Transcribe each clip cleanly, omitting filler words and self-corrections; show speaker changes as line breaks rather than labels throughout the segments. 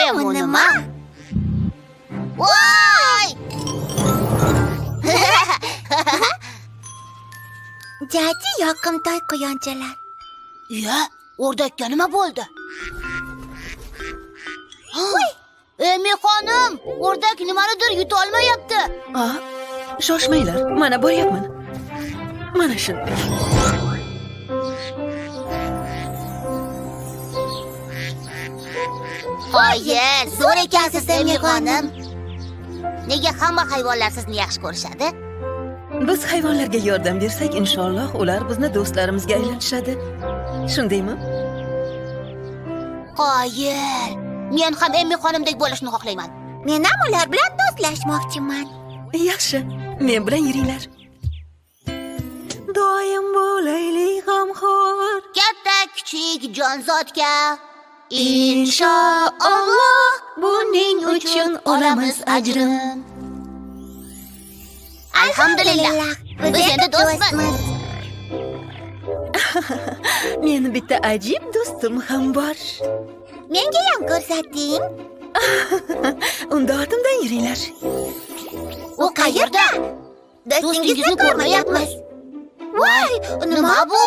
Emu nima? Voy!
Jajji yoqimtoy quyonchalar.
Iya, o'rdakka nima bo'ldi? Emi xonim, o'rdak nimanidir yuta olmayapti.
A, shoshmanglar, mana boryapman. Mana shunday.
Qoyil, zo'r ekansiz, Emi xonim. Nega hamma hayvonlar sizni yaxshi ko'rishadi?
Biz hayvonlarga yordam bersak, inshaalloh ular bizni do'stlarimizga aylanishadi. Shundaymi?
Qoyil. Men ham Emi xonimdek bo'lishni xohlayman.
Men ham ular bilan do'stlashmoqchiman.
Yaxshi, men bilan yuringlar. Doim bo'laylik g'amxo'r.
Katta kichik jonzotga inshaalloh buning uchun olamiz ajrin. Alhamdulillah. Biz endi do'stmiz.
Meni bitta ajib do'stim ham bor.
Menga ham ko'rsating.
Unda ortimdan yuringlar.
U qayerda?
Do'stingizni ko'rmayapmiz. Voy, nima bu?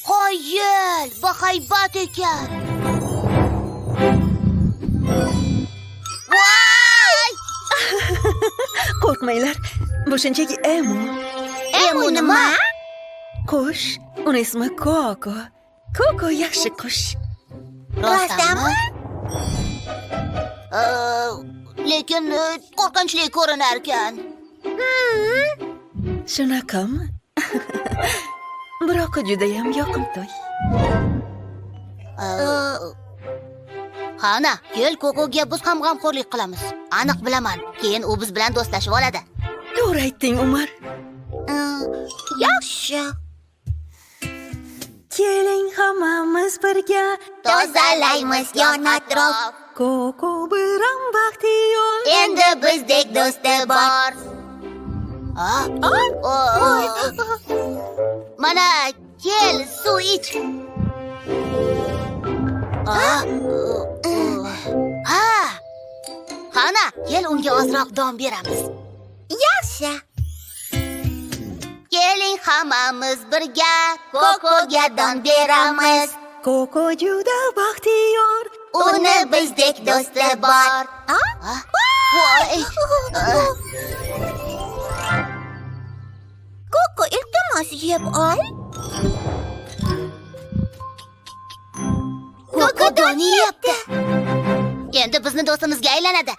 Qoyil, bahaybat ekan. Voy!
Qo'rqmanglar. Bu shunchaki Emu.
Emu nima?
Qush, uni ismi Koko. Koko yaxshi qush.
Rostdanmi? Lekin qo'rqinchli ko'rinar ekan.
Shunaqami? Biroq judayam yoqimtoy.
Qani, kel, Kokoga biz ham g'amxo'rlik qilamiz. Aniq bilaman, keyin u biz bilan do'stlashib oladi.
To'g'ri aytding, Umar.
Yaxshi.
Keling hammamiz birga
Tozalaymiz yon atrof.
Koko biram baxtiyor.
Endi bizdek do'sti bor. Ha? Mana, kel, suv ich. Ha? Ha. Qani, kel, unga ozroq don beramiz.
Yaxshi.
Keling hammamiz birga Kokoga don beramiz.
Koko juda baxtiyor.
Uni bizdek do'sti bor.
Ha?
Voy!
Koko, iltimos yeb ol.
Koko don yeyapti. Endi bizni do'stimizga aylanadi.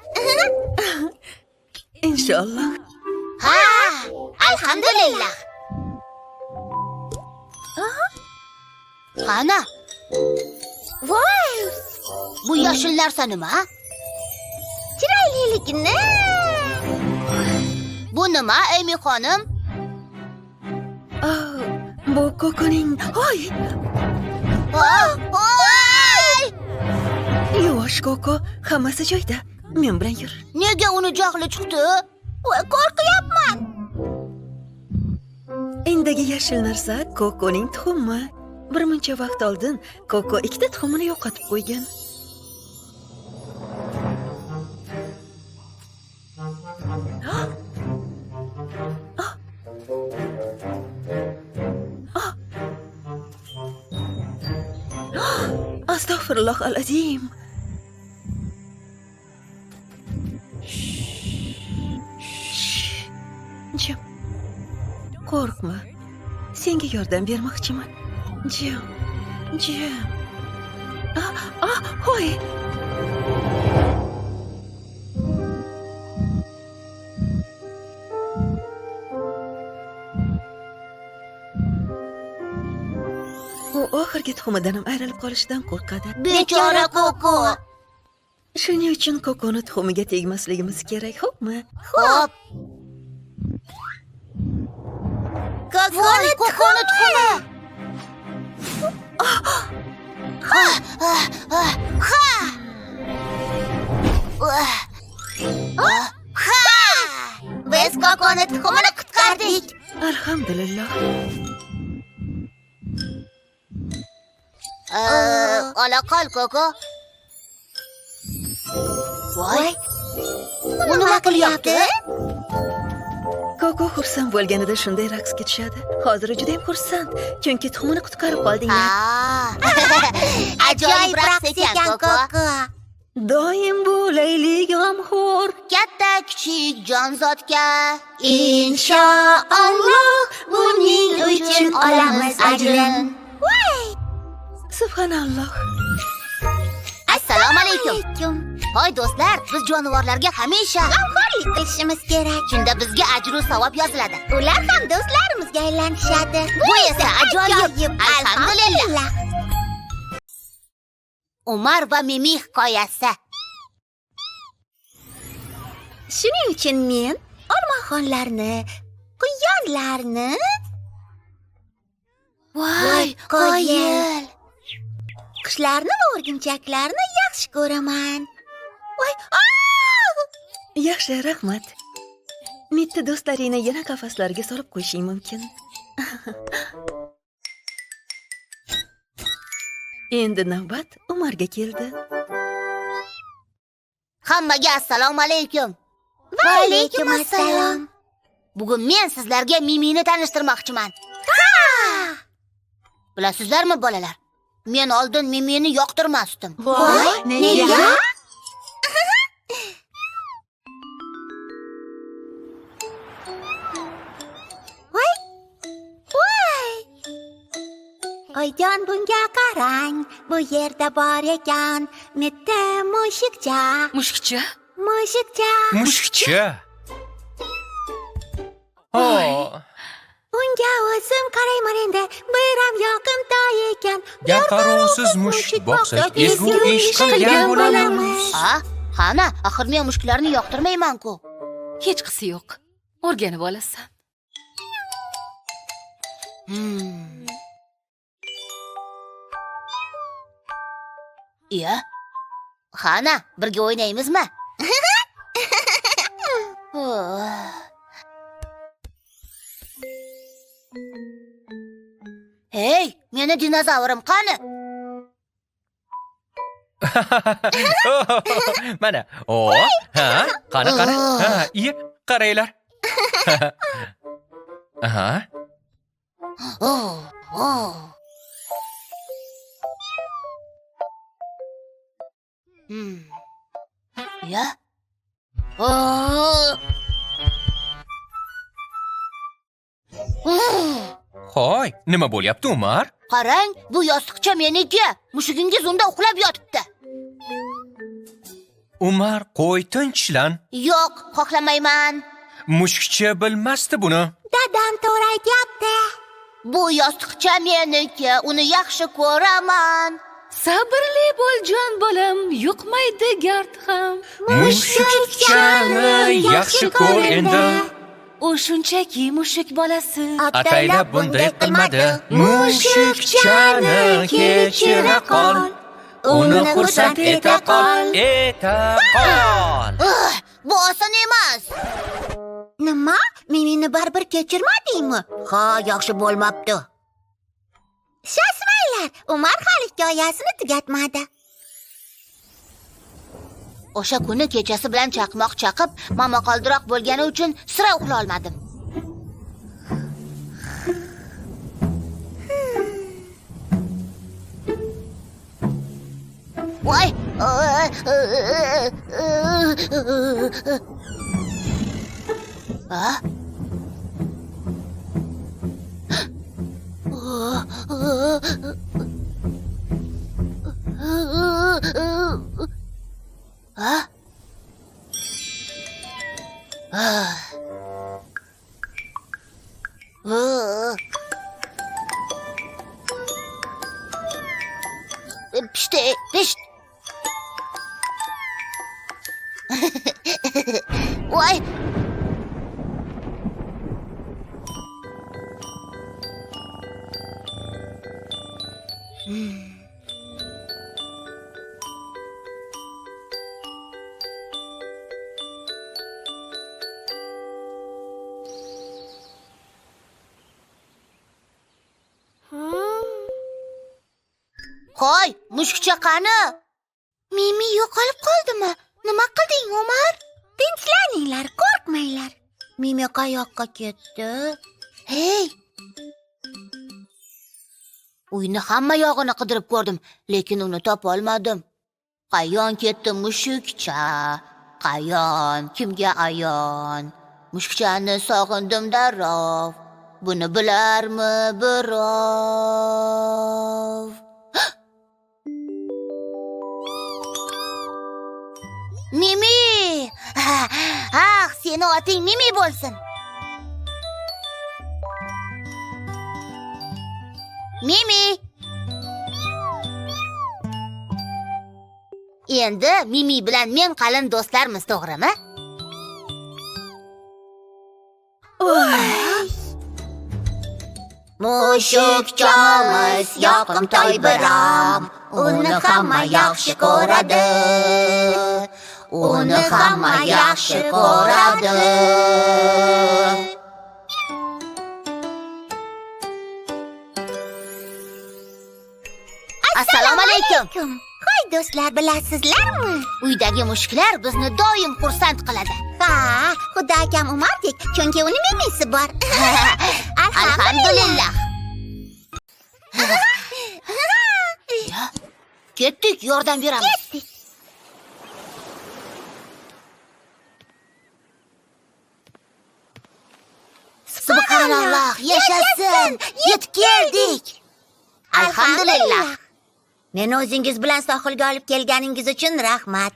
Inshaalloh.
Ha, alhamdulillah. Qani,
Voy,
bu yashil narsa nima?
Chiroyliligini.
Bu nima, Emi xonim?
Oh, bu Kokoning. Voy!
Voy!
Yuvosh Koko, hammasi joyida. Men bilan yur.
Nega uni jahli chiqdi?
Voy, qo'rqyapman.
Endigi yashil narsa Kokoning tuxumi. Bir muncha vaqt oldin Koko ikkita tuxumini yo'qotib qo'ygan. Astag'firulloh al-azim. Jim. Qo'rqma. Senga yordam bermoqchiman. Jim. Jim. Ah, ah, hoy. U oxirgi tuxumidan ham ayrilib qolishidan qo'rqadi.
Bechora Koko.
Shuning uchun Kokoni tuxumiga tegmasligimiz kerak, xo'pmi?
Xo'p. Voy, Kokoni tuxumi. Ha! Ha! Ha! Ha! Biz Kokoni tuxumini qutqardik.
Alhamdulillah.
Ola qol, Koko. Voy, u nima qilyapti?
Koko xursand bo'lganida shunday raqsga tushadi. Hozir u judayam xursand, chunki tuxumini qutqarib qoldinglar.
Ajoyib raqs ekan, Koko.
Doim bo'laylik g'amxo'r.
Katta kichik jonzotga
Inshaalloh buning uchun olamiz ajrin.
Subhanalloh.
Assalomu alaykum.
Alaykum.
Hoy do'stlar, biz jonivorlarga hamisha
G'amxo'rlik qilishimiz kerak.
Shunda bizga ajru savob yoziladi.
Ular ham do'stlarimizga aylanishadi.
Bu esa ajoyib. Alhamdulillah. Umar va Mimi hikoyasi.
Shuning uchun men olmaxonlarni, quyonlarni,
Voy, qoyil.
Qushlarni va o'rgimchaklarni yaxshi ko'raman. Voy, aa!
Yaxshi, rahmat. Mitti do'stlaringni yana qafaslarga solib qo'yishing mumkin. Endi navbat Umarga keldi.
Hammaga assalomu alaykum.
Va alaykum assalom.
Bugun men sizlarga Mimini tanishtirmoqchiman. Bilasizlarmi, bolalar? Men oldin Mimini yoqtirmasdim.
Voy, nega? Voy! Voy! Oyjon, bunga qarang, bu yerda bor ekan mitti mushukcha.
Mushukcha?
Mushukcha.
Mushukcha. Oh,
Unga o'zim qarayman endi, biram yoqimtoy ekan.
Gar qarovsiz mushuk boqsak, ezgu ish qilgan bo'lamiz.
Ha? Qani, axir men mushuklarni yoqtirmayman-ku.
Hechqisi yo'q. O'rganib olasan.
Iya. Xana, birga o'ynaymizmi? Oh. Hey, meni dinozavrim qani?
Mana. O, ha, qani, qani. Ha, iya, qaranglar. Aha.
Oh, oh. Ya. Oh. Oh.
Hoy, nima bo'lyapti, Umar?
Qarang, bu yostiqcha meniki. Mushugingiz unda uxlab yotibdi.
Umar, qo'y, tinchlan.
Yo'q, xohlamayman.
Mushukcha bilmasdi buni.
Dadam to'g'ri aytyapti.
Bu yostiqcha meniki, uni yaxshi ko'raman.
Sabrli bo'l jon bolam, yuqmaydi gard ham.
Mushukchani yaxshi ko'r endi.
U shunchaki mushuk bolasi.
Ataylab bunday qilmadi. Mushukchani kechira qol. Uni xursand eta qol, eta qol.
Bu oson emas.
Nima? Meni baribir kechirmadingmi?
Ha, yaxshi bo'lmabdi.
Shoshmanglar, Umar hali hikoyasini tugatmadi.
O'sha kuni kechasi bilan chaqmoq chaqib, momaqaldiroq bo'lgani uchun sira uxla olmadim. Voy! Ha? Ha? Ah. Ah. Pişti, pişt. Voy! Hoy, mushukcha qani? Mimi yo'qolib qoldimi? Nima qilding, Umar?
Tinchlaninglar, qo'rqmanglar.
Mimi qayoqqa ketdi? Hey! Uyni hamma yog'ini qidirib ko'rdim, lekin uni topolmadim. Qayon ketdi mushukcha? Qayon, kimga ayon? Mushukchani sog'indim darrov. Buni bilarmi birov? Mimi! Ah, seni oting Mimi bo'lsin. Mimi! Endi Mimi bilan men qalin do'stlarmiz, to'g'rimi?
Mushukchamiz yoqimtoy biram, uni hamma yaxshi ko'radi. Uni hamma yaxshi ko'radi.
Assalomu alaykum.
Hoy do'stlar, bilasizlarmi?
Uydagi mushuklar bizni doim xursand qiladi.
Ha, xuddi akam Umardek, chunki uni mimisi bor.
Alhamdulillah. Ketdik, yordam beramiz.
Ketdik.
Subhanalloh, yashasin! Yetib keldik. Alhamdulillah.
Meni o'zingiz bilan sohilga olib kelganingiz uchun rahmat.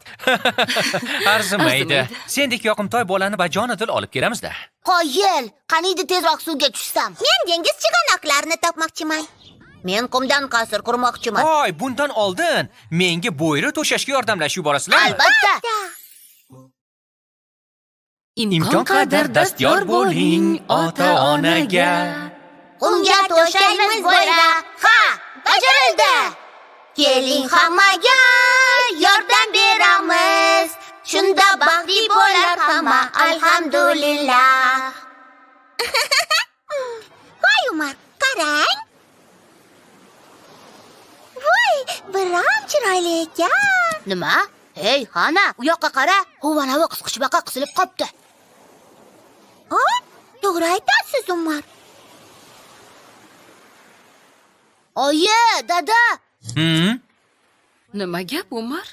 Arzimaydi. Sendek yoqimtoy bolani bajonidil olib kelamizda.
Qoyil, qaniydi tezroq suvga tushsam.
Men dengiz chig'anoqlarini topmoqchiman. Men qumdan qasr qurmoqchiman.
Voy, bundan oldin menga bo'yra to'shashga yordamlashib yuborasizlarmi?
Albatta.
Imkon qadar dastyor bo'ling ota-onaga.
Qumga to'shaymiz bo'yra. Ha, bajarildi.
Keling hammaga yordam beramiz. Shunda baxtli bo'lar hamma, alhamdulillah. Voy Umar, qarang. Voy, biram chiroyli ekan.
Nima? Hey, Xana, u yoqqa qara. Huvanavi qisqichbaqa qisilib qopti.
Ha, to'g'ri aytasiz Umar.
Oyi, dada.
Nima gap, Umar?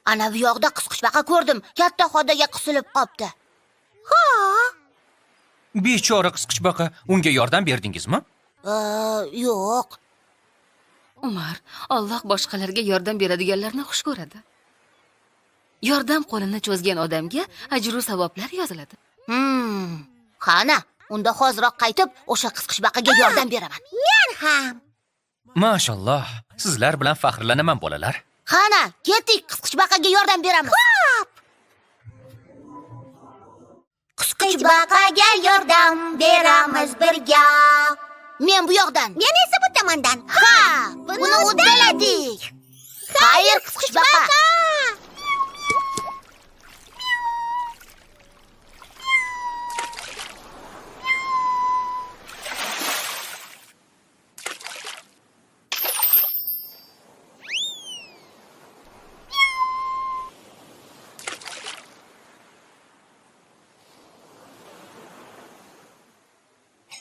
Ana bu yoqda qisqichbaqa ko'rdim. Katta xodaga qisilib qopti.
Ha.
Bechora qisqichbaqa, unga yordam berdingizmi?
Yo'q.
Umar, Alloh boshqalarga yordam beradiganlarni xush ko'radi. Yordam qo'lini cho'zgan odamga ajru savoblar yoziladi.
Qani, unda hoziroq qaytib o'sha qisqichbaqaga yordam beraman.
Men ham.
Mashalloh, sizlar bilan faxrlanaman bolalar.
Qani, ketdik, qisqichbaqaga yordam beramiz.
Xo'p. Qisqichbaqaga yordam beramiz birga.
Men bu yoqdan.
Men esa bu tomondan.
Ha, buni uddaladik. Xayr, qisqichbaqa.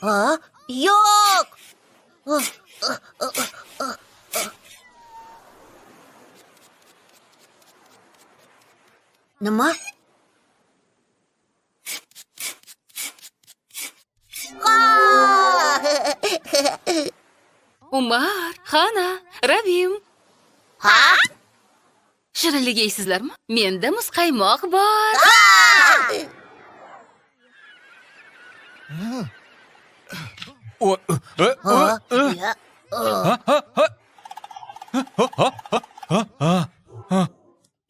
Ha? Yo'q. Nima? Ha!
Umar, Xana, Ravim.
Ha?
Shirinlik yeysizlarmi? Menda muzqaymoq bor.
O, e, o, e.
Ya.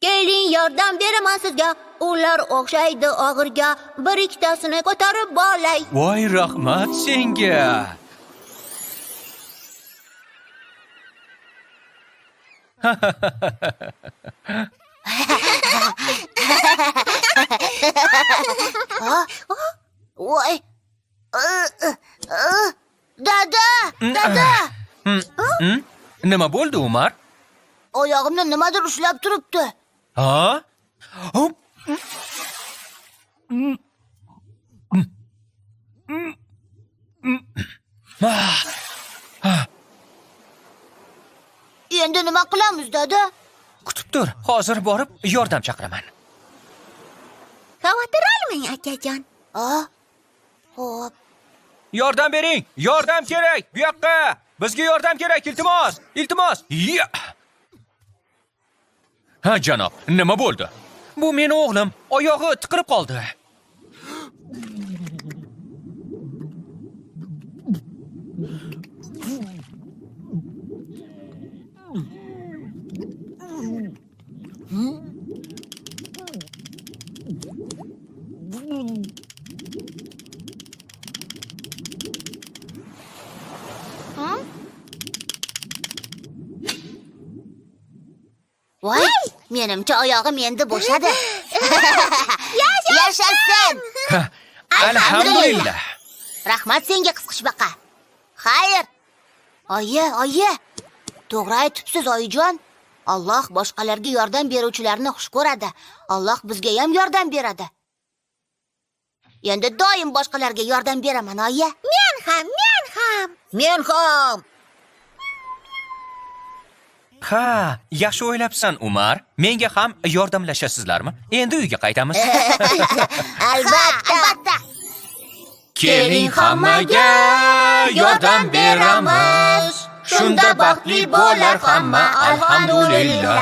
Keling, yordam beraman sizga. Ular o'xshaydi og'irga. Bir ikkitasini ko'tarib olay.
Voy, rahmat senga.
Voy. Dada, dada.
Nima bo'ldi, Umar?
Oyog'imni nimadir ushlab turibdi.
Ha?
Endi nima qilamiz, dada?
Kutib tur, hozir borib yordam chaqiraman.
Xavotir olmang, akajon.
Xo'p.
Yordam bering! Yordam kerak! Bu yoqqa! Bizga yordam kerak, iltimos! Iltimos! Ya! Ha, janob, nima bo'ldi? Bu meni o'g'lim, oyog'i tiqilib qoldi.
Voy, menimcha oyog'im endi bo'shadi. Yashasin!
Alhamdulillah.
Rahmat senga, qisqichbaqa. Xayr. Oyi, oyi. To'g'ri aytibsiz, oyijon. Alloh boshqalarga yordam beruvchilarni xush ko'radi. Alloh bizga ham yordam beradi. Endi doim boshqalarga yordam beraman, oyi.
Men ham, men ham.
Men ham.
Ha, yaxshi o'ylabsan, Umar. Menga ham yordamlashasizlarmi? Endi uyga qaytamiz.
Albatta. Albatta.
Keling hammaga yordam beramiz. Shunda baxtli bo'lar hamma, alhamdulillah.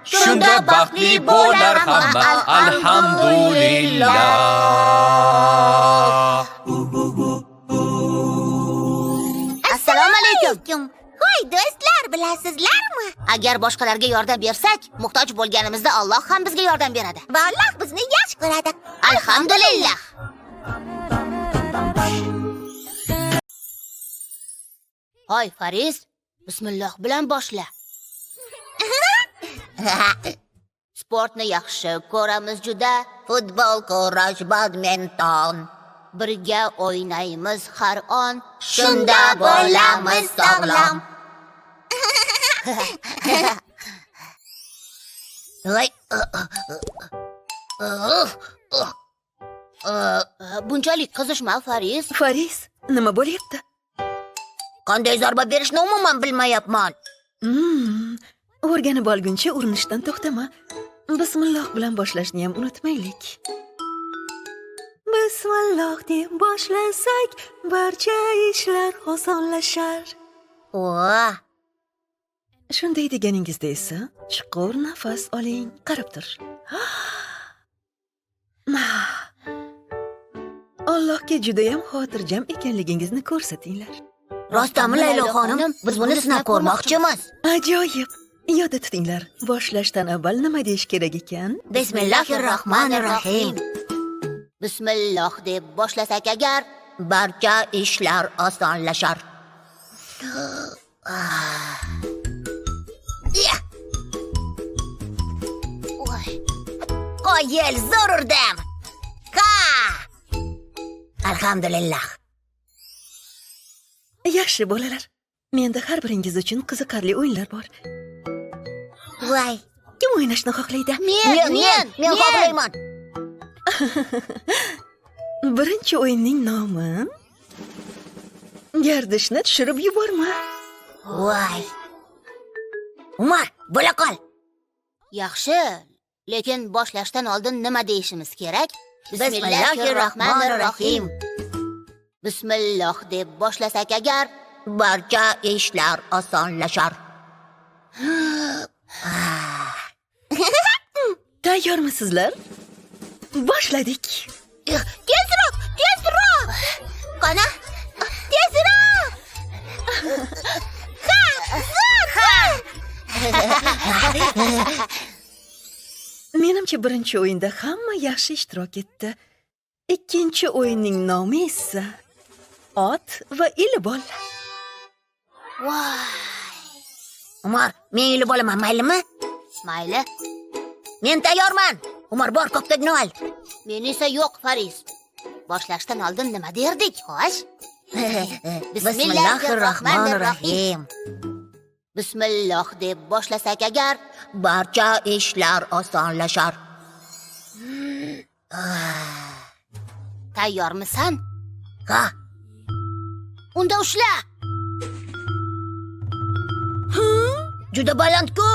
Shunda baxtli bo'lar hamma, alhamdulillah.
Assalomu alaykum.
Hoy do'stlar, bilasizlarmi?
Agar boshqalarga yordam bersak, muhtoj bo'lganimizda Alloh ham bizga yordam beradi.
Va Alloh bizni yaxshi ko'radi.
Alhamdulillah. Hoy Fariz, bismillah bilan boshla. Sportni yaxshi ko'ramiz juda.
Futbol, kurash, badminton.
Birga o'ynaymiz har on.
Shunda bo'lamiz sog'lom.
Voy. Bunchalik qizishma, Fariz.
Fariz, nima bo'lyapti?
Qanday zarba berishni umuman bilmayapman.
O'rganib olguncha urinishdan to'xtama. Bismillah bilan boshlashni ham unutmaylik. Bismillah deb boshlasak, barcha ishlar osonlashar.
Voh!
Shunday deganingizda esa chuqur nafas oling, qarab tur. Allohga juda ham xotirjam ekanligingizni ko'rsatinglar.
Rostami, Laylo xonim? Biz buni sinab ko'rmoqchimiz.
Ajoyib. Yodda tutinglar, boshlashdan avval nima deyish kerak ekan?
Bismillahirrohmanirrohim.
Bismillah deb boshlasak agar,
barcha ishlar osonlashar. Qoyil, zo'r urdim. Ha! Alhamdulillah.
Yaxshi bolalar. Menda har biringiz uchun qiziqarli o'yinlar bor.
Voy.
Kim o'ynashni xohlaydi?
Men xohlayman.
Birinchi o'yinning nomi Gardishni tushirib yuborma.
Voy. Umar, bo'la qol.
Yaxshi, lekin boshlashdan oldin nima deyishimiz kerak?
Bismillahirrohmanirrohim.
Bismillah deb boshlasak agar,
barcha ishlar osonlashar.
Tayyormisizlar? Boshladik.
Tezroq, tezroq. Qani? Tezroq. Ha, zo'r, ha.
Menimcha birinchi o'yinda hamma yaxshi ishtirok etdi. Ikkinchi o'yinning nomi esa Ot va Ilibol.
Voy.
Umar, men ilib olaman, maylimi?
Mayli.
Men tayyorman. Umar, bor, koptagni ol.
Men esa yo'q, Fariz. Boshlashdan oldin nima derdik, xo'sh?
Bismillahirrohmanirrohim.
Bismillah deb boshlasak agar,
barcha ishlar osonlashar.
Tayyormisan?
Ha.
Unda ushla.
Juda baland-ku.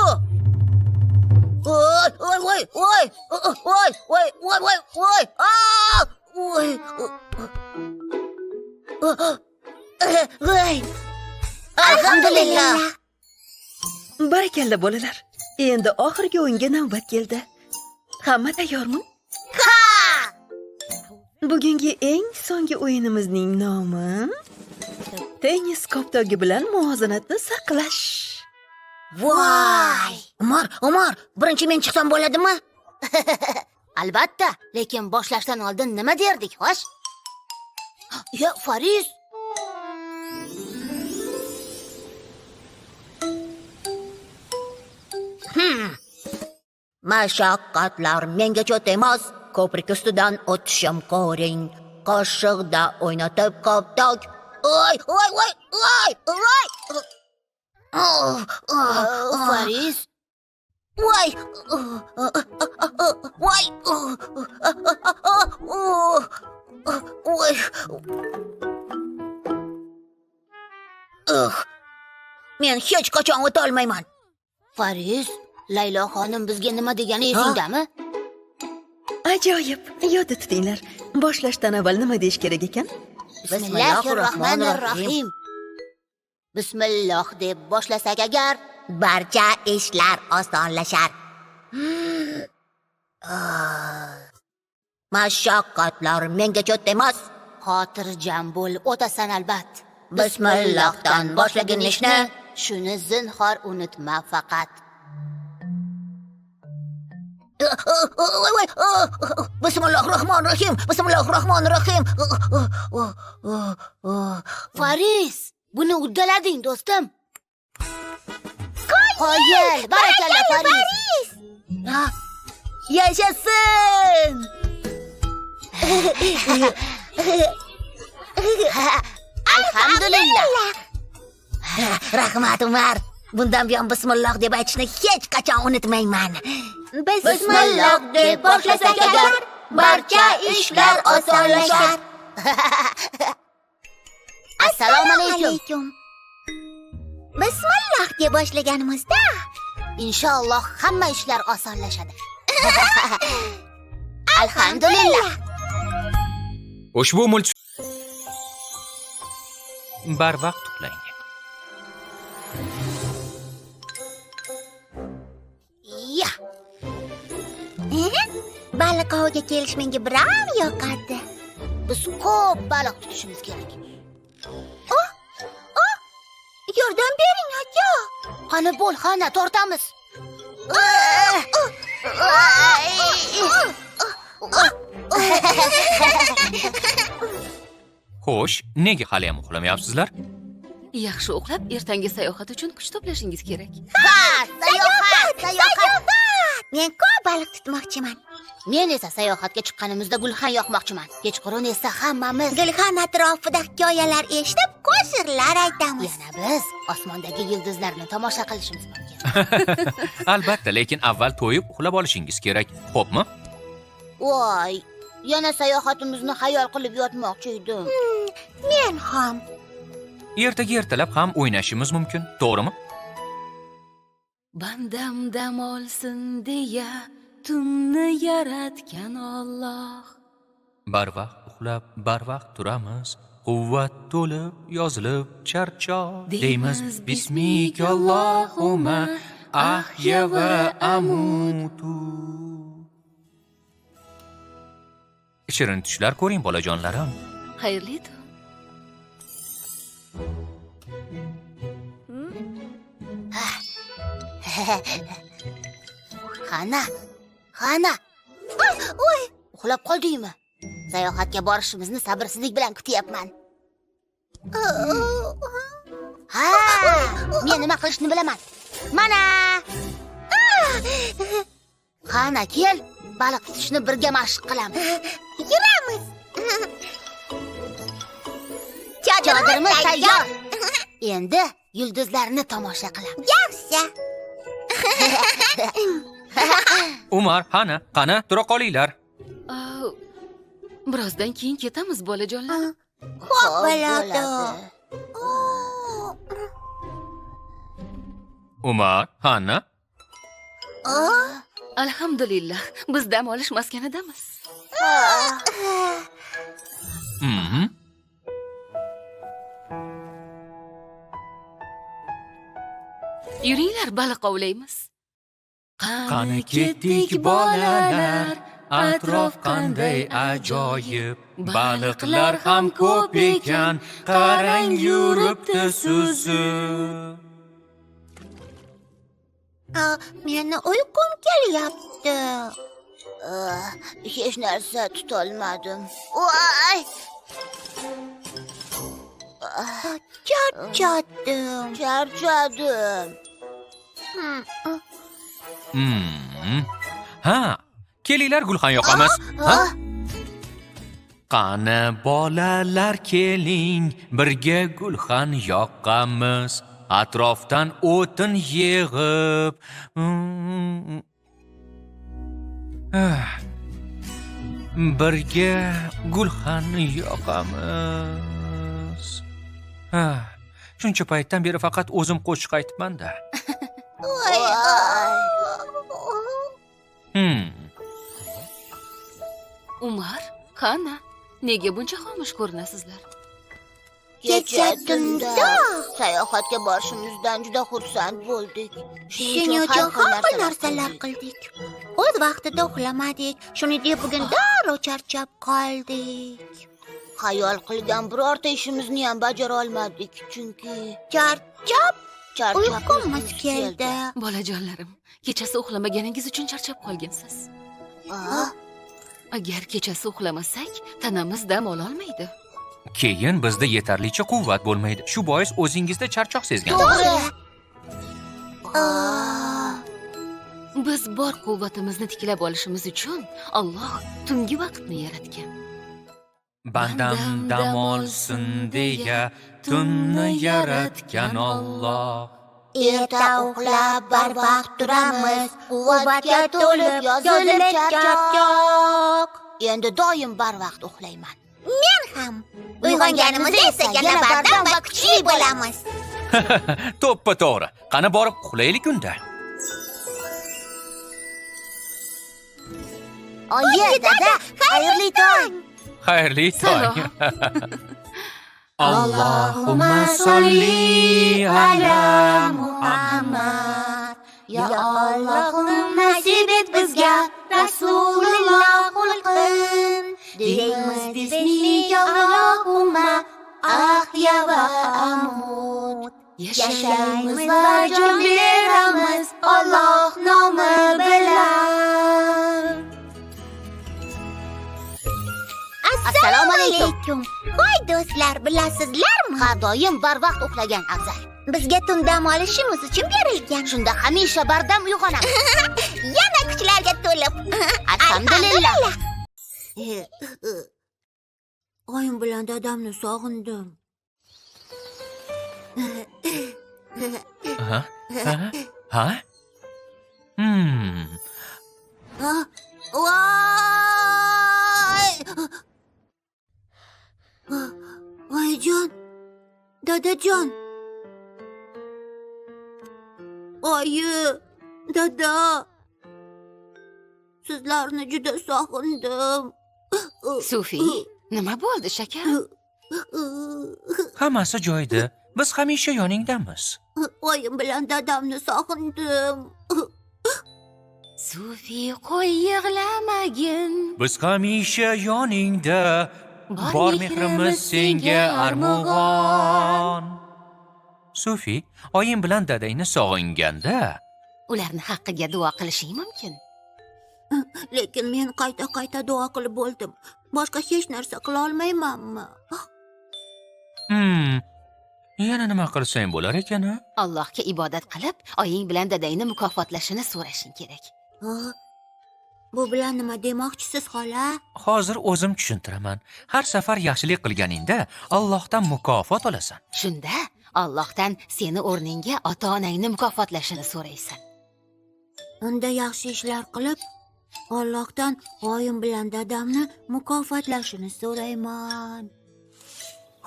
Voy, voy, voy, voy, voy, voy, voy, voy, voy. Aa! Voy. Voy. Alhamdulillah.
Barakalla bolalar. Endi oxirgi o'yinga navbat keldi. Hamma tayyormi?
Ha!
Bugungi eng so'nggi o'yinimizning nomi tennis koptogi bilan muvozanatni saqlash.
Voy! Umar, Umar, birinchi men chiqsam bo'ladimi?
Albatta, lekin boshlashdan oldin nima derdik, xo'sh? Ya, Fariz.
Mashaqqatlar menga cho't emas, ko'prik ustidan o'tishim ko'ring. Qoshiqda o'ynatib koptok. Oy, oy, oy, oy, oy.
Fariz.
Voy! Voy! Voy! Men hech qachon o'tolmayman.
Fariz, Laylo xonim bizga nima degani esingdami?
Ajoyib. Yodda tutinglar. Boshlashdan avval nima deyish kerak ekan?
Bismillahirrohmanirrohim. Bismillah deb boshlasak agar,
barcha ishlar osonlashar. Mashaqqatlar menga cho't emas.
Xotirjam bo'l, o'tasan albat.
Bismillahdan boshlagin ishni,
shuni zinhor unutma faqat.
Bismillahirrohmanirrohim. Bismillahirrohmanirrohim.
Fariz, buni uddalading do'stim. Qoyil, barakalla Fariz.
Yashasin!
Alhamdulillah.
Rahmat Umar. Bundan buyon bismillah deb aytishni hech qachon unutmayman.
Bismillah deb boshlasak agar, barcha ishlar osonlashar. Assalomu alaykum.
Bismillah deb boshlaganimizda
inshaalloh hamma ishlar osonlashadi. Alhamdulillah.
Ushbu mulk barvaqt uxlang.
Ya.
Baliq oviga kelish menga biram yoqadi.
Biz ko'p baliq tutishimiz kerak.
Oh, oh, yordam bering aka.
Qani bo'l, xana tortamiz.
Xo'sh, nega hali ham uxlamayapsizlar?
Yaxshi uxlab, ertangi sayohat uchun kuch to'plashingiz kerak.
Ha, sayohat, sayohat.
Men ko'p baliq tutmoqchiman.
Men esa sayohatga chiqqanimizda gulxan yoqmoqchiman. Kechqurun esa hammamiz
gulxan atrofida hikoyalar eshitib, qo'shiqlar aytamiz.
Yana biz osmondagi yulduzlarni tomosha qilishimiz mumkin.
Albatta, lekin avval to'yib uxlab olishingiz kerak, xo'pmi?
Voy, yana sayohatimizni xayol qilib yotmoqchi edim.
Men ham.
Ertaga ertalab ham o'ynashimiz mumkin, to'g'rimi?
Bandam dam olsin deya tunni yaratgan Alloh.
Barvaqt uxlab, barvaqt turamiz. Quvvat to'lib, yozilib charchoq deymiz. Bismika Allohumma ahya va amutu. Shirin tushlar ko'ring bolajonlarim.
Xayrli tun.
Xana, Xana. Voy, uxlab qoldingmi? Sayohatga borishimizni sabrsizlik bilan kutyapman. Ha, men nima qilishni bilaman. Mana. Xana, kel, baliq tutishni birga mashq qilamiz.
Yuramiz.
Chodirimiz tayyor. Endi yulduzlarni tomosha qilamiz.
Yaxshi.
Umar, Xana, qani, tura qolinglar.
Birozdan keyin ketamiz, bolajonlar.
Xo'p bo'ladi.
Umar, Hanna,
Alhamdulillah, biz dam olish maskanidamiz. Yuringlar, baliq ovlaymiz.
Qani ketdik bolalar, atrof qanday ajoyib. Baliqlar ham ko'p ekan, qarang yuribdi suzib.
Meni uyqum kelyapti.
Hech narsa tutolmadim. Voy!
Charchadim.
Charchadim.
Ha, kelinglar gulxan yoqamiz. Ha? Qani bolalar keling, birga gulxan yoqamiz. Atrofdan o'tin yig'ib. Ah, birga gulxan yoqamiz. Ah, shuncha paytdan beri faqat o'zim qo'shiq aytibman-da.
Voy!
Umar, Hanna, nega buncha xomush ko'rinasizlar?
Kecha tunda sayohatga borishimizdan juda xursand bo'ldik.
Shuning uchun har xil narsalar qildik. O'z vaqtida uxlamadik. Shuni deb bugun darrov charchab qoldik.
Xayol qilgan birorta ishimizni ham bajara olmadik, chunki
Charchab
charchab
uyqumiz keldi.
Bolajonlarim, kechasi uxlamaganingiz uchun charchab qolgansiz. Agar kechasi uxlamasak, tanamiz dam ololmaydi.
Keyin bizda yetarlicha quvvat bo'lmaydi. Shu bois o'zingizda charchoq sezgansiz.
To'g'ri.
Biz bor quvvatimizni tiklab olishimiz uchun Alloh tungi vaqtni yaratgan.
Bandam dam olsin deya tunni yaratgan Alloh.
Erta uxlab barvaqt turamiz, quvvatga to'lib yozilib charchoq. Endi doim barvaqt uxlayman.
Men ham. Uyg'onganimizda esa yana bardam va kuchli bo'lamiz.
To'ppa to'g'ri. Qani borib uxlaylik unda.
Oyi, dada, xayrli tong.
Xayrli tong.
Salom.
Allohumma solli ala Muhammad.
Muhammad. Ya Allohim, nasib et bizga Rasululloh xulqin. Deymiz bismika Allohumma ahya va amut. Yashaymiz va jon beramiz Alloh nomi bilan. Assalomu alaykum.
Voy do'stlar, bilasizlarmi?
Har doim barvaqt uxlagan afzal.
Bizga tun dam olishimiz uchun berilgan.
Shunda hamisha bardam uyg'onamiz.
Yana kuchlarga to'lib.
Alhamdulillah.
Oyim bilan dadamni sog'indim.
Ha? Ha? Ha?
Voy!
Oyijon, dadajon. Oyi, dada. Sizlarni juda sog'indim.
Sufi, nima bo'ldi, shakar?
Hammasi joyida. Biz hamisha yoningdamiz.
Oyim bilan dadamni sog'indim.
Sufi, qo'y yig'lamagin.
Biz hamisha yoningda. Bor mehrimiz senga armug'on. Sufi, oying bilan dadangni sog'inganda
Ularni haqqiga duo qilishing mumkin.
Lekin men qayta-qayta duo qilib bo'ldim. Boshqa hech narsa qila olmaymanmi?
Yana nima qilsang bo'lar ekan, a?
Allohga ibodat qilib, oying bilan dadangni mukofotlashini so'rashing kerak.
Ha? Bu bilan nima demoqchisiz, xola?
Hozir o'zim tushuntiraman. Har safar yaxshilik qilganingda Allohdan mukofot olasan.
Shunda Allohdan seni o'rningga ota-onangni mukofotlashini so'raysan.
Unda yaxshi ishlar qilib,
Allohdan oyim bilan dadamni mukofotlashini so'rayman.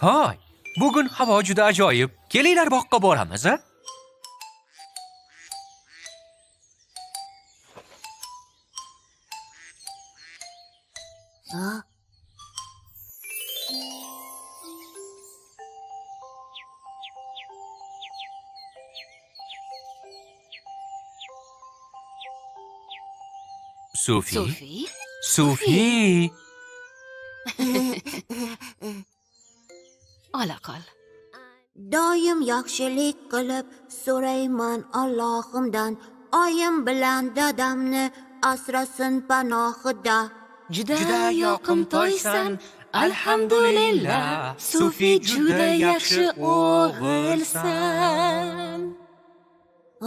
Hoy, bugun havo juda ajoyib. Kelinglar boqqa boramiz, a?
Ha?
Sufi?
Sufi?
Sufi!
Ola qol.
Doim yaxshilik qilib so'rayman Allohimdan. Oyim bilan dadamni asrasin panohida.
Juda yoqimtoysan, alhamdulillah. Sufi juda yaxshi o'g'ilsan.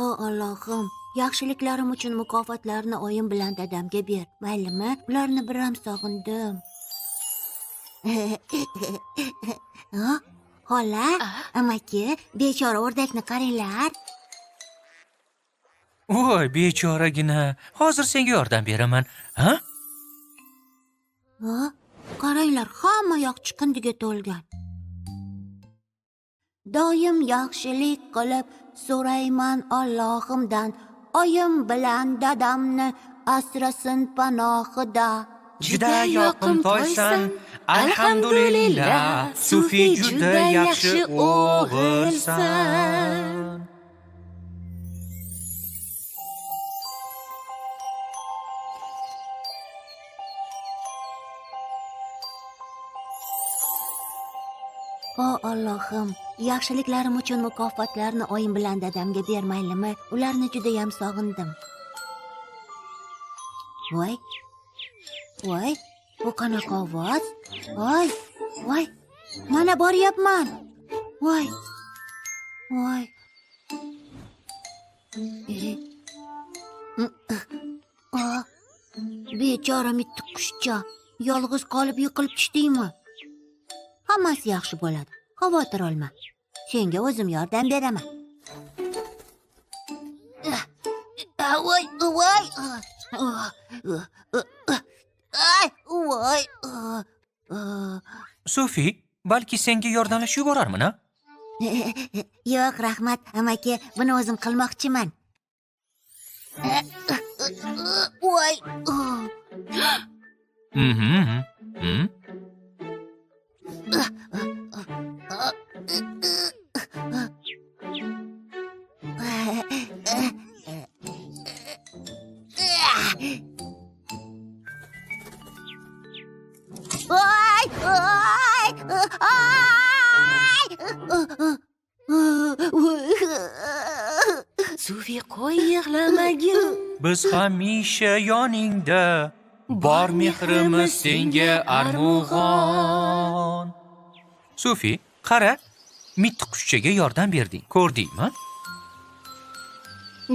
O Allohim, yaxshiliklarim uchun mukofotlarni oyim bilan dadamga ber. Maylimi? Ularni biram sog'indim. Ha? Xola, amaki, bechora o'rdakni qaranglar.
Voy, bechoragina. Hozir senga yordam beraman. Ha?
Ha? Qaranglar, hamma yoq chiqindiga to'lgan. Doim yaxshilik qilib so'rayman Allohimdan. Oyim bilan dadamni asrasin panohida.
Juda yoqimtoysan, alhamdulillah. Sufi juda yaxshi o'g'ilsan.
O Allohim, yaxshiliklarim uchun mukofotlarni oyim bilan dadamga bermaylimi? Ularni judayam sog'indim. Voy. Voy, bu qanaqa ovoz? Voy, voy. Mana boryapman. Voy. Voy. Bechora mitti qushcha, yolg'iz qolib yiqilib tushdingmi? Hammasi yaxshi bo'ladi. Xavotir olma. Senga o'zim yordam beraman. Voy, voy. Ay, voy.
Sufi, balki senga yordamlashib yuborarman, a?
Yo'q, rahmat, amaki, buni o'zim qilmoqchiman. Voy.
Mhm. Mhm.
Voy, voy. Ay!
Sufi, qo'y yig'lamagin.
Biz hamisha yoningda, bor mehrimiz senga armug'on. Sufi, qara, mitti qushchaga yordam berding, ko'rdingmi?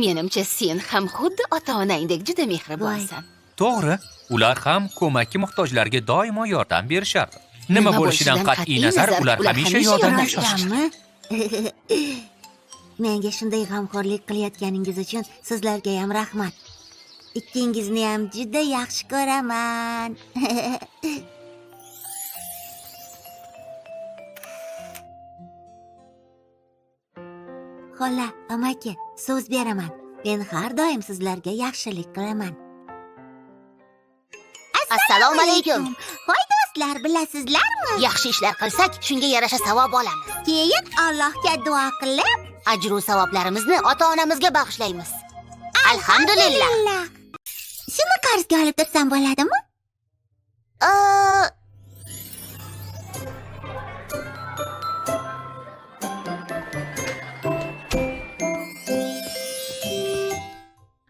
Menimcha sen ham xuddi ota-onangdek juda mehribonsan.
To'g'ri, ular ham ko'makka muhtojlarga doimo yordam berishardi. Nima bo'lishidan qat'iy nazar, ular hamisha yordamga shoshishadi.
Menga shunday g'amxo'rlik qilayotganingiz uchun sizlarga ham rahmat. Ikkingizni ham juda yaxshi ko'raman. Xola, amaki, so'z beraman. Men har doim sizlarga yaxshilik qilaman. Assalomu alaykum. Hoy do'stlar, bilasizlarmi? Yaxshi ishlar qilsak, shunga yarasha savob olamiz. Keyin Allohga duo qilib, ajru savoblarimizni ota-onamizga bag'ishlaymiz. Alhamdulillah. Shuni qarzga olib tursam bo'ladimi?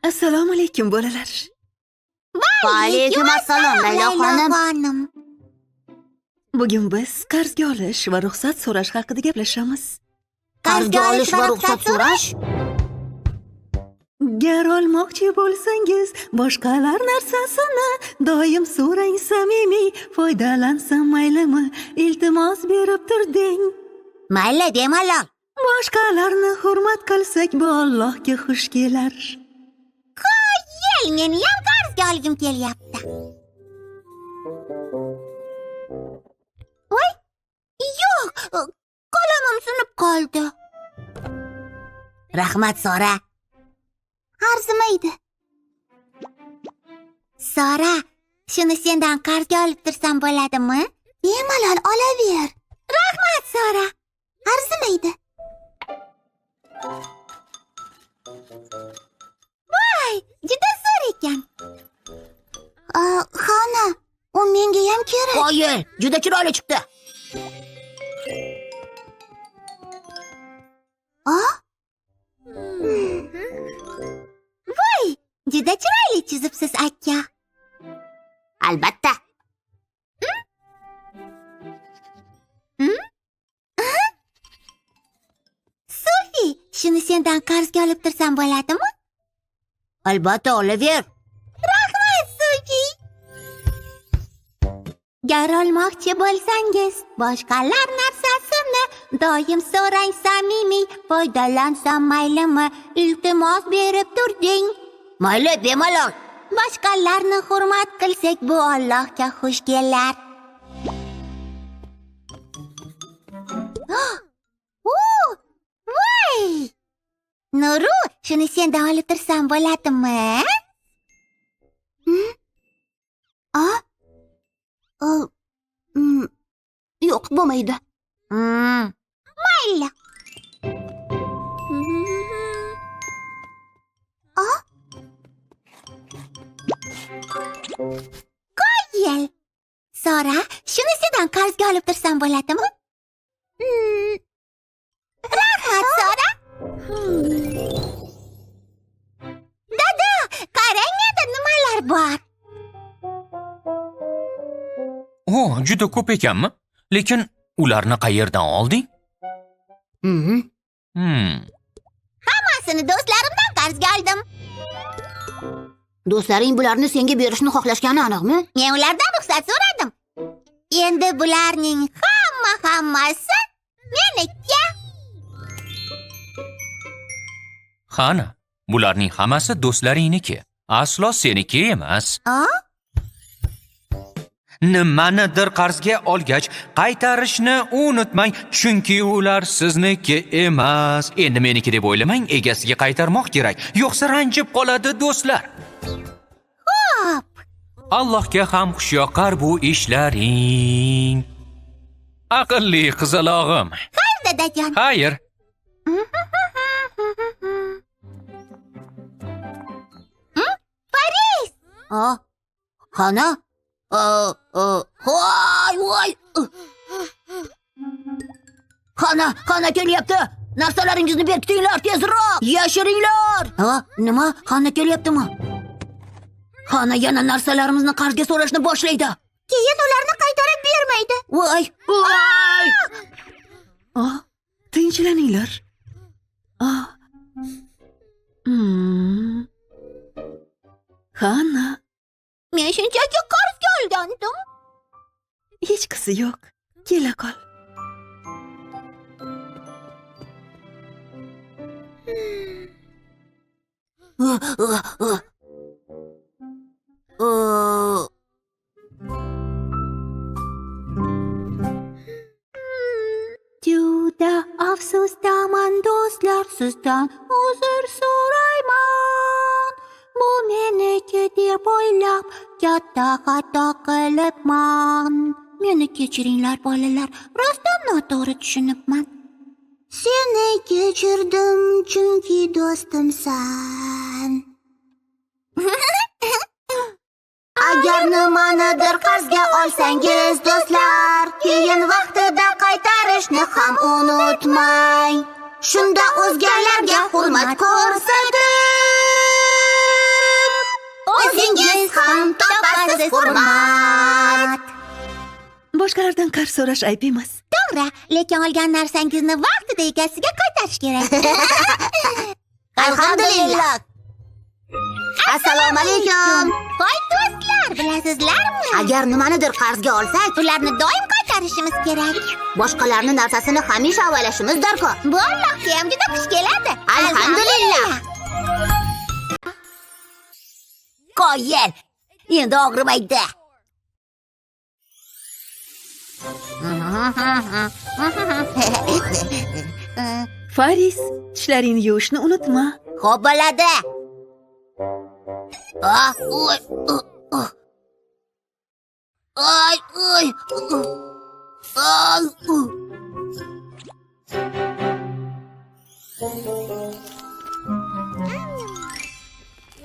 Assalomu alaykum bolalar.
Va alaykum assalom Laylo xonim.
Bugun biz qarzga olish va ruxsat so'rash haqida gaplashamiz.
Qarzga olish va ruxsat so'rash?
Gar olmoqchi bo'lsangiz boshqalar narsasini doim so'rang samimiy, foydalansam maylimi? Iltimos berib turding.
Mayli, bemalol.
Boshqalarni hurmat qilsak bu Allohga xush kelar.
Qo'yil, meni ham qarzga Qarzga olgim kelyapti. Voy! Yo'q, qalamim sinib qoldi.
Rahmat, Sora.
Arzimaydi. Sora, shuni sendan qarzga olib tursam bo'ladimi? Bemalol olaver. Rahmat, Sora. Arzimaydi. Voy, juda zo'r ekan. Xana, u menga ham kerak.
Qoyil, juda chiroyli chiqdi.
Voy, juda chiroyli chizibsiz, aka.
Albatta.
Sofi, shuni sendan qarzga olib tursam bo'ladimi?
Albatta, olaver.
Rahmat, Sofi. Gar olmoqchi bo'lsangiz boshqalar narsasini, doim so'rang samimiy, foydalansam maylimi? Iltimos berib turding.
Mayli, bemalol.
Boshqalarni hurmat qilsak, bu Allohga xush kelar. O, voy! Nuru, shuni sendan olib tursam bo'ladimi? A? Yo'q, bo'lmaydi. Mayli. A? Qoyil. Sora, shuni sendan qarzga olib tursam bo'ladimi? Rahmat, Sora. Dada, qarang, menda nimalar bor.
O, juda ko'p ekanmi? Lekin ularni qayerdan olding?
Hammasini do'stlarimdan qarzga oldim.
Do'stlaring bularni senga berishni xohlashgani aniqmi?
Men ulardan ruxsat so'radim. Endi bularning hammasi meniki.
Xana, bularning hammasi do'stlaringniki. Aslo seniki emas.
A?
Nimanidir qarzga olgach, qaytarishni unutmang, chunki ular sizniki emas. Endi meniki deb o'ylamang, egasiga qaytarmoq kerak. Yo'qsa ranjib qoladi do'stlar.
Xo'p.
Allohga ham xushyoqar bu ishlaring. Aqlli qizalog'im.
Xayr, dadajon.
Xayr.
Paris.
A? Xana? Voy, voy. Xana, xana kelyapti. Narsalaringizni berkitinglar tezroq. Yashiringlar. Ha, nima? Xana kelyaptimi? Xana yana narsalarimizni qarzga so'rashni boshlaydi.
Keyin ularni qaytarib bermaydi.
Voy, voy.
Oh, tinchlaninglar. Oh. Xana,
Men shunchaki qarzga olgandim.
Hechqisi yo'q. Kela qol.
Juda afsusdaman do'stlar, sizdan uzr so'rayman. Bu meniki deb o'ylab katta xato qilibman. Meni kechiringlar bolalar, rostdan noto'g'ri tushunibman. Seni kechirdim chunki do'stimsan.
Agar nimanidir qarzga olsangiz do'stlar, keyin vaqtida qaytarishni ham unutmang. Shunda o'zgalarga hurmat ko'rsatib, o'zingiz ham topasiz hurmat.
Boshqalardan qarz so'rash ayb emas.
To'g'ri, lekin olgan narsangizni vaqtida egasiga qaytarish kerak.
Alhamdulillah. Assalomu alaykum.
Voy do'stlar, bilasizlarmi?
Agar nimanidir qarzga olsak,
ularni doim qaytarishimiz kerak.
Boshqalarning narsasini hamisha avaylashimiz darkor.
Bu Allohga ham juda xush keladi.
Alhamdulillah. Qoyil,
Endi og'rimaydi.
Faris, tishlaringni yuvishni unutma.
Xo'p bo'ladi. Ah, oy, uh, uh. Ay, oy, uh. Ay, uh.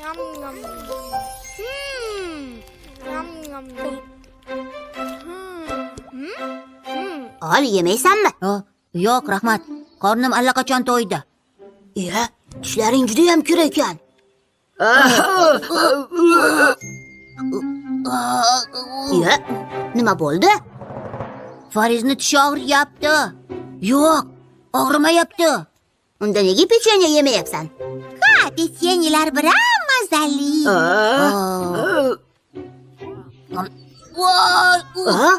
Yum yum. Hmm. Yum yum. Hmm. Hmm. Hmm.
Ol, yemaysanmi?
Yo'q, rahmat. Qornim allaqachon to'ydi.
Iya, tishlaring judayam kir ekan. Iya, nima bo'ldi?
Farizni tishi og'riyapti. Yo'q, og'rimayapti.
Unda nega pechenye yemayapsan? Ha, pechenyelar biram mazali.
Voy!
Ha?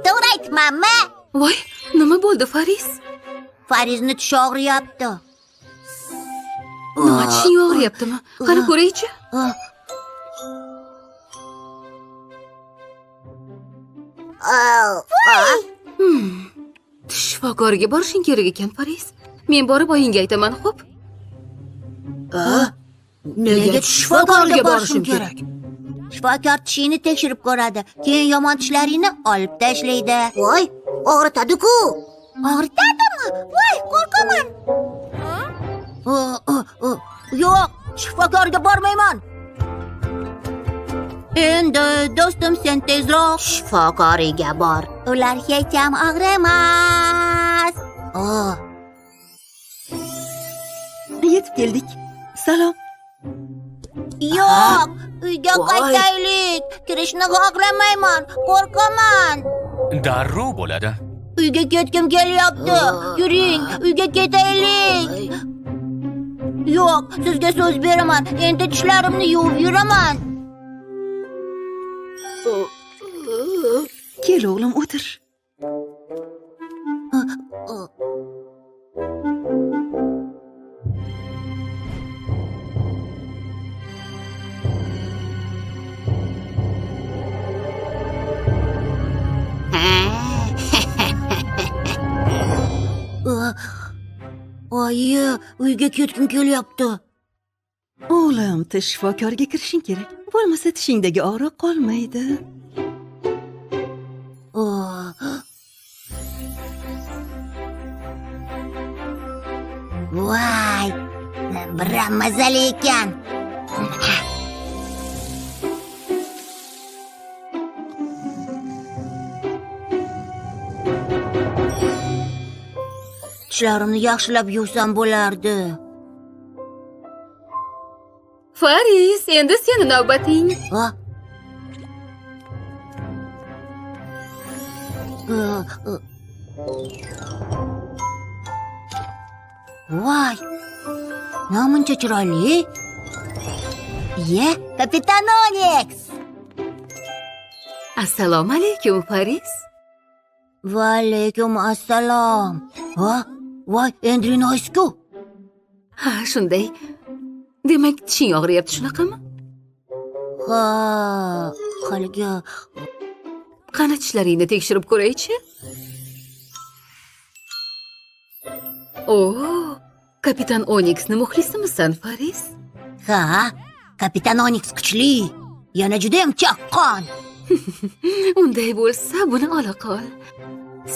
To'g'ri aytmanmi?
Voy, nima bo'ldi, Faris?
Farizni tishi og'riyapti.
Nima, tishing og'riyaptimi? Qani ko'raychi. Tish shifokoriga borishing kerak ekan, Faris. Men borib oyingga aytaman, xo'p?
Nega shifokorga borishim kerak? Shifokor tishingni tekshirib ko'radi, keyin yomon tishlaringni olib tashlaydi.
Voy, og'ritadi-ku.
Og'ritadimi? Voy, qo'rqaman. Yo'q, shifokorga bormayman. Endi do'stim sen tezroq
Shifokoriga bor.
Ular hech ham og'rimas.
Yetib keldik. Salom.
Yo'q, uyga
Voy.
qaytaylik. Kirishni xohlamayman, qo'rqaman.
Darrov bo'ladi.
Uyga ketgim kelyapti. Yuring, uyga ketaylik. Yo'q, sizga so'z beraman. Endi tishlarimni yuvib yuraman.
Kel o'g'lim, o'tir.
Oyi, uyga ketgim kelyapti.
O'g'lim, tish shifokoriga kirishing kerak. Bo'lmasa tishingdagi og'riq qolmaydi.
Voy, biram mazali ekan.
Tishlarimni yaxshilab yuvsam bo'lardi.
Faris, endi seni navbating.
Ha? Voy! Namuncha chiroyli.
Ye, kapitan Onyx.
Assalomu alaykum, Faris.
Va alaykum assalom. Va, voy, Endrin Oysku.
Ha, shunday. Demak, tishing og'riyapti, shunaqami?
Ha, haligi
Qani tishlaringni tekshirib ko'raychi. O, kapitan Onyxni muxlisimisan, Faris?
Ha, kapitan Onyx kuchli. Yana judayam chaqqon.
Unday bo'lsa, buni ola qol.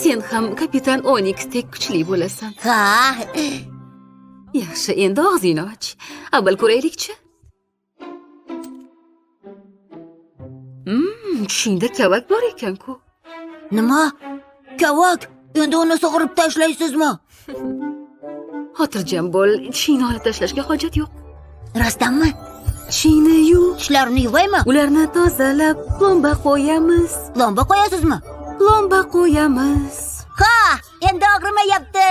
Sen ham kapitan Onyxdek kuchli bo'lasan.
Ha,
Yaxshi, endi og'zingni och. Avval ko'raylikchi. Tishingda kavak bor ekan-ku.
Nima? Kavak? Endi uni sug'urib tashlaysizmi?
Xotirjam bo'l, tishingni olib tashlashga hojat yo'q.
Rostdanmi?
Tishingni yuv,
Tishlarimni yuvaymi?
ularni tozalab, plomba qo'yamiz.
Plomba qo'yasizmi?
Plomba qo'yamiz.
Ha, endi og'rimayapti.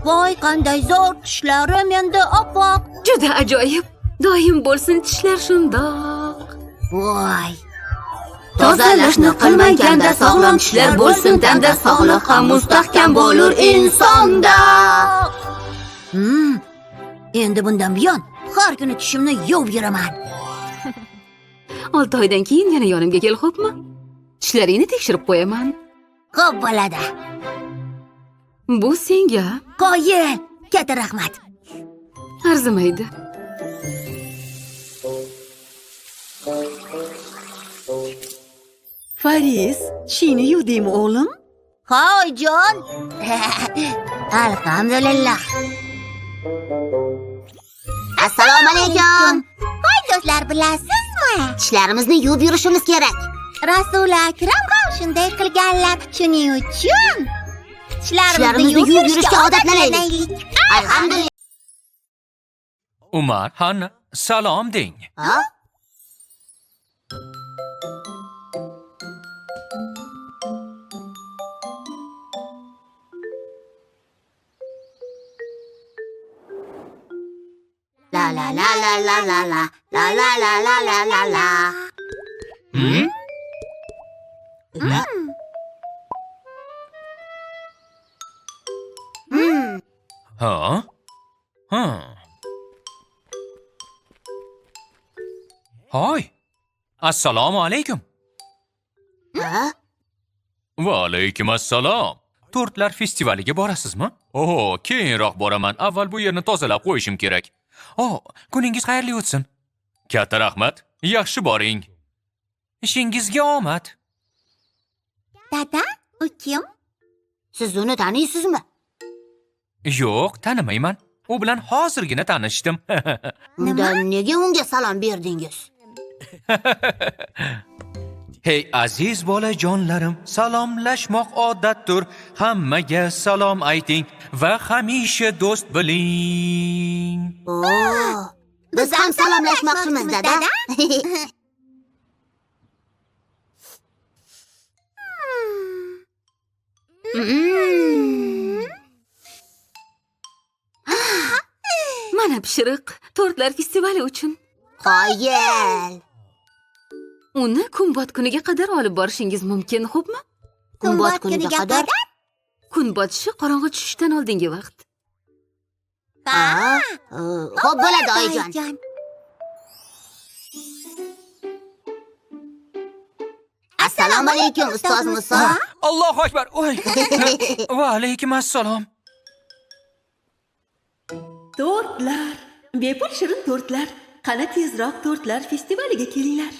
Voy, qanday zo'r tishlarim endi oppoq.
Juda ajoyib. Doim bo'lsin tishlar shundoq.
Voy.
Tozalashni qilmaganda sog'lom tishlar bo'lsin tanda, sog'liq ham mustahkam bo'lur insonda.
Endi bundan buyon har kuni tishimni yuvib yuraman.
6 oydan keyin yana yonimga kel, xo'pmi? Tishlaringni tekshirib qo'yaman.
Xo'p bo'ladi.
Bu senga
Qoyil, katta rahmat.
arzimaydi.
Fariz, tishingni yuvdingmi o'g'lim?
Ha, oyijon. Alhamdulillah. Assalomu alaykum.
Hoy do'stlar, bilasizmi?
Tishlarimizni yuvib yurishimiz kerak.
Rasuli Akram ham shunday qilganlar. Shuning uchun
Tishlarimizni
tishlarimizni
yuvib yurishga odatlanaylik. Alhamdulillah.
Umar, Hanna, salom deng.
Ha? La la la la la la la la la la la la la la.
Hmm? Ha? Ha. Hoy. Assalomu alaykum.
Ha?
Va alaykum assalom. Tortlar festivaliga borasizmi? Oh, keyinroq boraman. Avval bu yerni tozalab qo'yishim kerak. Oh, kuningiz xayrli o'tsin. Katta rahmat. Yaxshi boring. Ishingizga omad.
Dada, u kim?
Siz uni taniysizmi?
Yo'q, tanimayman. U bilan hozirgina tanishdim.
Unda nega unga salom berdingiz?
Hey aziz bolajonlarim, salomlashmoq odatdir. Hammaga salom ayting va hamisha do'st bo'ling.
Oo, biz ham salomlashmoqchimiz, dada.
Mana pishiriq tortlar festivali uchun.
Qoyil.
Uni kunbot kuniga qadar olib borishingiz mumkin, xo'pmi?
Kunbot kuniga qadar?
Kun botishi qorong'i tushishdan oldingi vaqt.
Ha, xo'p bo'ladi, oyijon. Assalomu alaykum, ustoz Muso.
Allohu akbar. Oy. Va alaykum assalom.
Tortlar, bepul shirin tortlar. Qani tezroq tortlar festivaliga kelinglar.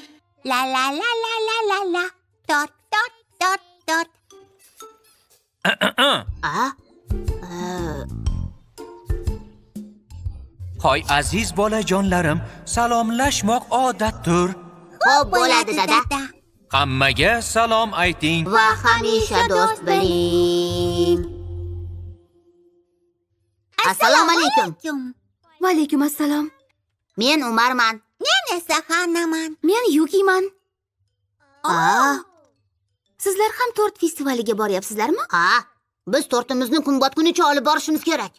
La la la la la la la. Tort, tort, tort, tort.
A?
Hoy aziz bolajonlarim, salomlashmoq odatdir.
Xo'p bo'ladi, dada.
Hammaga salom ayting.
Va hamisha do'st bo'ling. Assalomu alaykum.
Va alaykum assalom.
Men Umarman.
Men esa Hannaman.
Men Yukiman. A? Sizlar ham tort festivaliga boryapsizlarmi? Ha. Biz tortimizni kunbot kunicha olib borishimiz kerak.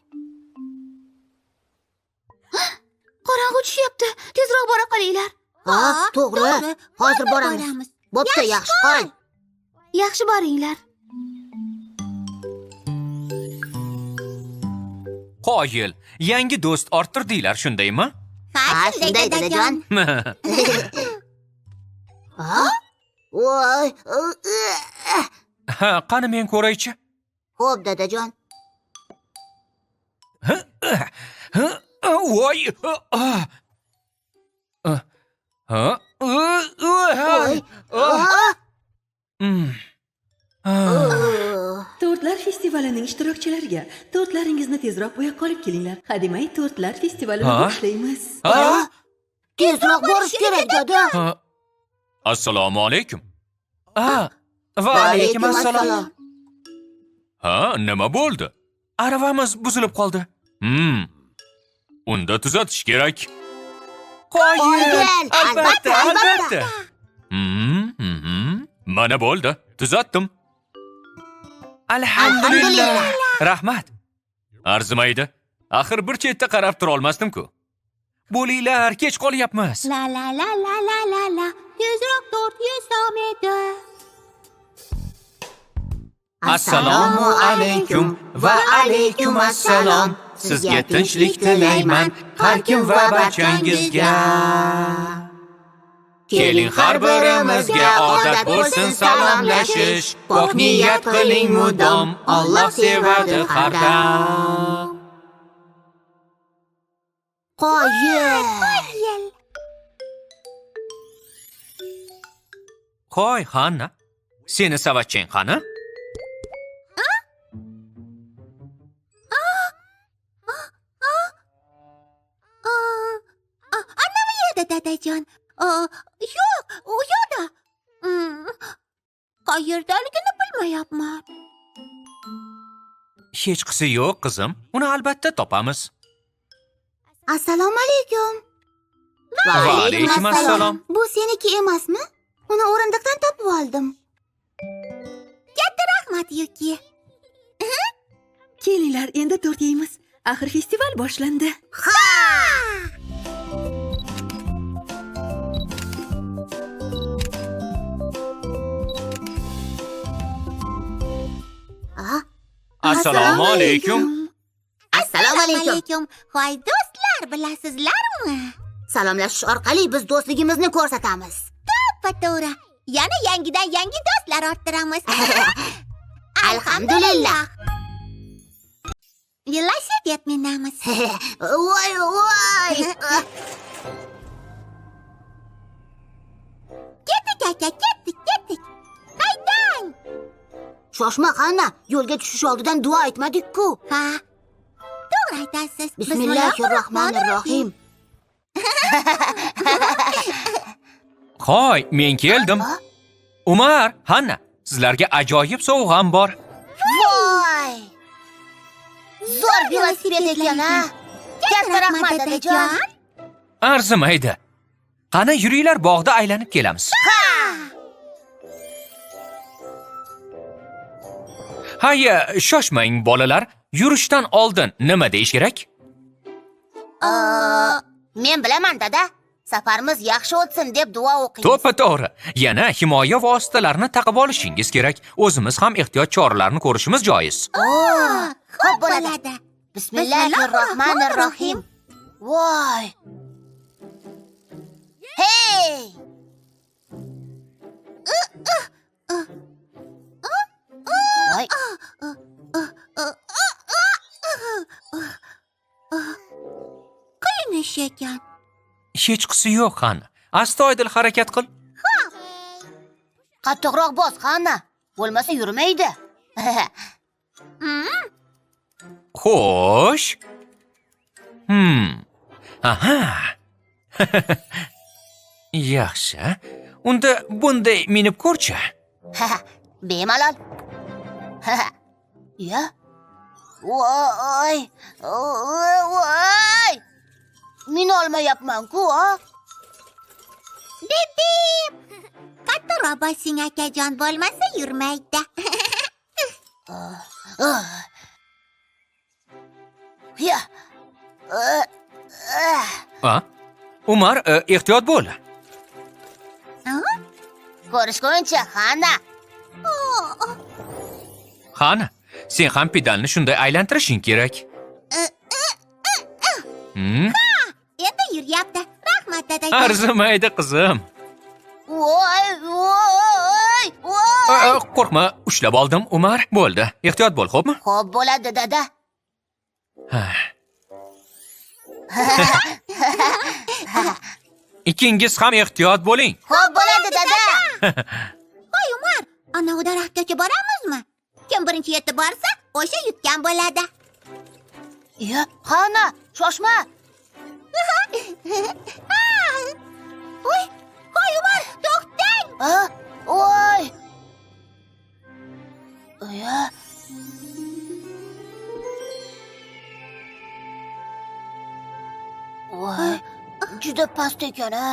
Qorong'u tushyapti. Tezroq bora qolinglar. Ha, to'g'ri. Hozir boramiz. Bo'pti, yaxshi qol. Yaxshi boringlar.
Qoyil, yangi do'st orttirdinglar, shundaymi?
Ha, shunday dadajon. Ha? Voy.
Ha, qani men ko'raychi.
Xo'p, dadajon.
Voy. Ha?
Voy.
Tortlar festivalining ishtirokchilariga tortlaringizni tezroq bu yoqqa olib kelinglar. Hademay tortlar festivalini boshlaymiz.
Ha?
Tezroq borish kerak, dada.
Ha. Assalomu alaykum. Ha. Va alaykum assalom. Ha, nima bo'ldi? Aravamiz buzilib qoldi. Unda tuzatish kerak. Qoyil.
Qoyil,
Albatta,
albatta.
albatta. Mana bo'ldi, tuzatdim. Alhamdulillah. Rahmat. Arzimaydi. Axir bir chetda qarab tura olmasdim-ku. Bo'linglar, kech qolyapmiz.
La la la la la la la. Tezroq tort yesam edi.
Assalomu alaykum va alaykum assalom. Sizga tinchlik tilayman, har kim va barchangizga. Keling har birimizga odat bo'lsin salomlashish. Pok niyat qiling mudom, Alloh sevadi har dam.
Qoyil.
Qo'y, Hanna. Seni savatchang qani?
Anavi yerda, dadajon. Yo'q, u yoqda. Qayerdaligini bilmayapman.
Hechqisi yo'q, qizim. Uni albatta topamiz.
Assalomu alaykum.
Va alaykum assalom.
Bu seniki emasmi? Uni o'rindiqdan topib oldim.
Katta rahmat, Yuki.
Kelinglar, endi tort yeymiz. Axir festival boshlandi.
Ha!
Assalomu alaykum.
Assalomu alaykum.
Voy do'stlar, bilasizlarmi?
Salomlashish orqali biz do'stligimizni ko'rsatamiz.
To'ppa-to'g'ri. Yana yangidan yangi do'stlar orttiramiz.
Alhamdulillah.
Velosiped minamiz.
Voy voy.
Ketdik aka, ketdik, ketdik. Haydang.
Shoshma, Hanna, yo'lga tushish oldidan duo aytmadik-ku.
Ha. To'g'ri aytasiz.
Bismillahirrohmanirrohim.
Hoy, men keldim. Umar, Hanna, sizlarga ajoyib sovg'am bor.
Voy! Zo'r velosiped ekan, ha? Katta rahmat, dadajon.
Arzimaydi. Qani yuringlar, bog'da aylanib kelamiz. Haya, shoshmang bolalar. Yurishdan oldin nima deyish kerak?
Men bilaman, dada. Safarimiz yaxshi o'tsin deb duo o'qiymiz.
To'ppa-to'g'ri. Yana himoya vositalarini taqib olishingiz kerak. O'zimiz ham ehtiyot choralarini ko'rishimiz joiz.
Xo'p bo'ladi. Bismillahirrohmanirrohim. Voy! Hey! Voy!
Qiyin ish ekan.
Hechqisi yo'q, Hanna. Astoydil harakat qil.
Qattiqroq bos, Hanna. Bo'lmasa yurmaydi.
Xo'sh. Aha. Yaxshi. Unda bunday minib ko'rchi.
Bemalol. Ya. Voy! Voy! Mina olmayapman-ku, a?
Bip bip. Qattiqroq bosing, akajon, bo'lmasa yurmaydi.
Ya.
A? Umar, ehtiyot bo'l.
Ko'rishguncha, Hanna.
Hanna, sen ham pedalni shunday aylantirishing kerak.
Endi yuryapti. Rahmat, dadajon.
Arzimaydi, qizim.
Voy, voy, voy.
Qo'rqma, ushlab oldim, Umar. Bo'ldi. Ehtiyot bo'l, xo'pmi?
Xo'p bo'ladi, dada.
Ha. Ikkingiz ham ehtiyot bo'ling.
Xo'p bo'ladi, dada.
Voy Umar, ana u daraxtgacha boramizmi? Kim birinchi yetib borsa, o'sha yutgan bo'ladi.
Ya, Hanna, shoshma.
Voy, voy Umar, to'xtang.
A? Voy. Ya. Voy, juda past ekan, a?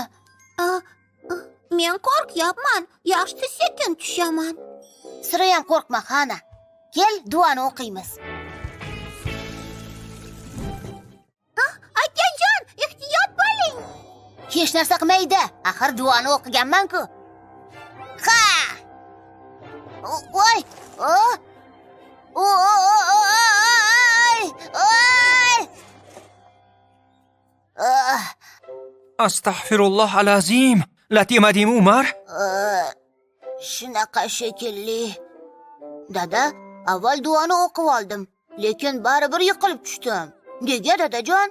Men qo'rqyapman. Yaxshisi sekin tushaman.
Sirayam qo'rqma, Hanna. Kel, duoni o'qiymiz.
Akajon, ehtiyot bo'ling.
Hech narsa qilmaydi. Axir duoni o'qiganman-ku. Ha! Voy! Voy! Voy!
Astagfirulloh alazim. Lat yemadingmi, Umar?
Shunaqa shekilli. Dada, avval duoni o'qib oldim, lekin baribir yiqilib tushdim. Nega, dadajon?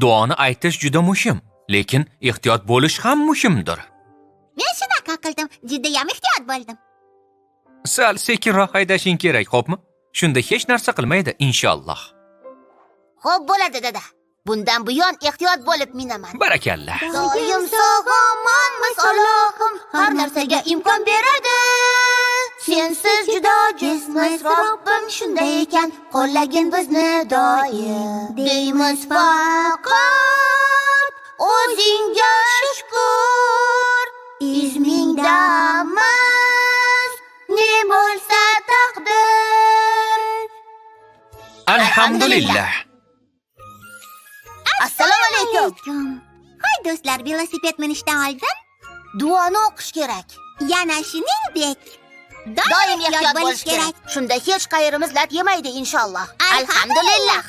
Duoni aytish juda muhim, lekin ehtiyot bo'lish ham muhimdir.
Men shunaqa qildim, judayam ehtiyot bo'ldim.
Sal sekinroq haydashing kerak, xo'pmi? Shunda hech narsa qilmaydi, inshaalloh.
Xo'p bo'ladi, dada. Bundan buyon ehtiyot bo'lib minaman.
Barakalla.
Doim sog'-omonmiz, Allohim har narsaga imkon beradi. Sensiz juda ojizmiz, Robbim, shunday ekan, qo'llagin bizni doim. Deymiz faqat o'zingga shukur. Izmingdamiz, ne bo'lsa taqdir.
Alhamdulillah.
Assalomu alaykum.
Hoy do'stlar, velosiped minishdan oldin
Duoni o'qish kerak.
Yana shuningdek
Doim ehtiyot bo'lish kerak. Shunda hech qayerimiz lat yemaydi inshaalloh. Alhamdulillah.